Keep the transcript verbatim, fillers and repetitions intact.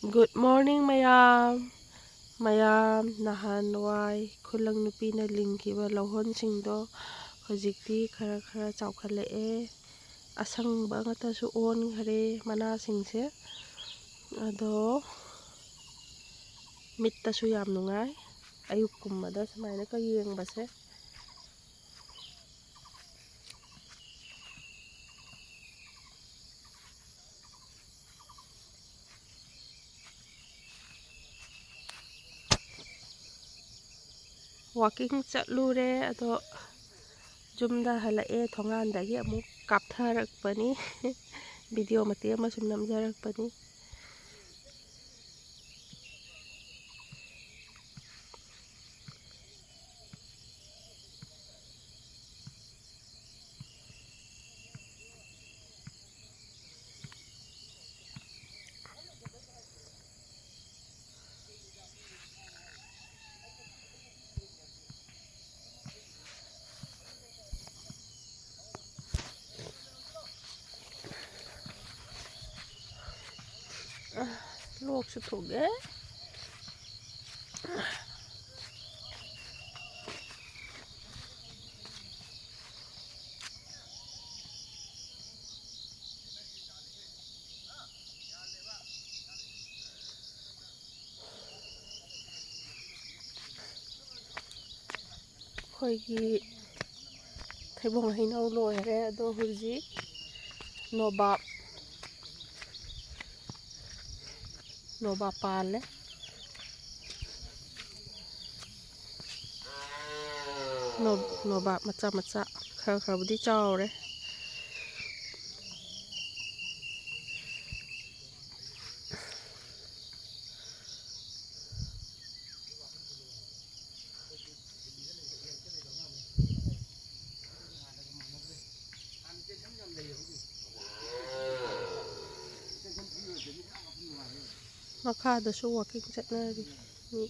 Good morning, ꯃꯌꯥꯝ꯫ ꯃꯌꯥꯝ, ꯅꯍꯥꯟꯋꯥꯏ ꯈꯨꯂꯪ ꯅꯨꯄꯤꯅ ꯂꯤꯡꯈꯤꯕ ꯂꯧꯍꯣꯟꯁꯤꯡꯗꯣ ꯍꯧꯖꯤꯛꯇꯤ ꯈꯔ ꯈꯔ ꯆꯥꯎꯈꯠꯂꯛꯑꯦ꯫ ꯑꯁꯪꯕ ꯉꯥꯛꯇꯁꯨ ꯑꯣꯟꯈꯔꯦ ꯃꯅꯥꯁꯤꯡꯁꯦ꯫ ꯑꯗꯣ ꯃꯤꯠꯇꯁꯨ ꯌꯥꯝ ꯅꯨꯡꯉꯥꯏ꯫ ꯑꯌꯨꯛꯀꯨꯝꯕꯗ ꯁꯨꯃꯥꯏꯅꯒ ꯌꯦꯡꯕꯁꯦ꯫ ꯋꯥꯀꯤꯡ ꯆꯠꯂꯨꯔꯦ, ꯑꯗꯣ ꯌꯨꯝꯗ ꯍꯜꯂꯛꯑꯦ, ꯊꯣꯡꯒꯥꯟꯗꯒꯤ ꯑꯃꯨꯛ ꯀꯥꯞꯊꯔꯛꯄꯅꯤ꯫ ꯚꯤꯗꯤꯑꯣ ꯃꯇꯦꯛ ꯑꯃ ꯁꯨꯝ ꯅꯝꯖꯔꯛꯄꯅꯤ꯫ ꯂꯣꯛꯁꯨ ꯊꯨꯡꯉꯦ꯫ ꯑꯩꯈꯣꯏꯒꯤ ꯊꯩꯕꯣꯡ ꯍꯩꯅꯧ ꯂꯣꯏꯔꯦ, ꯑꯗꯣ ꯍꯧꯖꯤꯛ ꯅꯣꯕꯥꯞ, ꯅꯣꯕꯥꯞ ꯄꯥꯜꯂꯦ꯫ ꯅꯣ-, ꯅꯣꯕꯥꯞ ꯃꯆꯥ ꯃꯆꯥ ꯈꯔ ꯈꯔꯕꯨꯗꯤ ꯆꯥꯎꯔꯦ꯫ ꯃꯈꯥꯗꯁꯨ ꯋꯥꯀꯤꯡ ꯆꯠꯅꯔꯤ ꯃꯤ꯫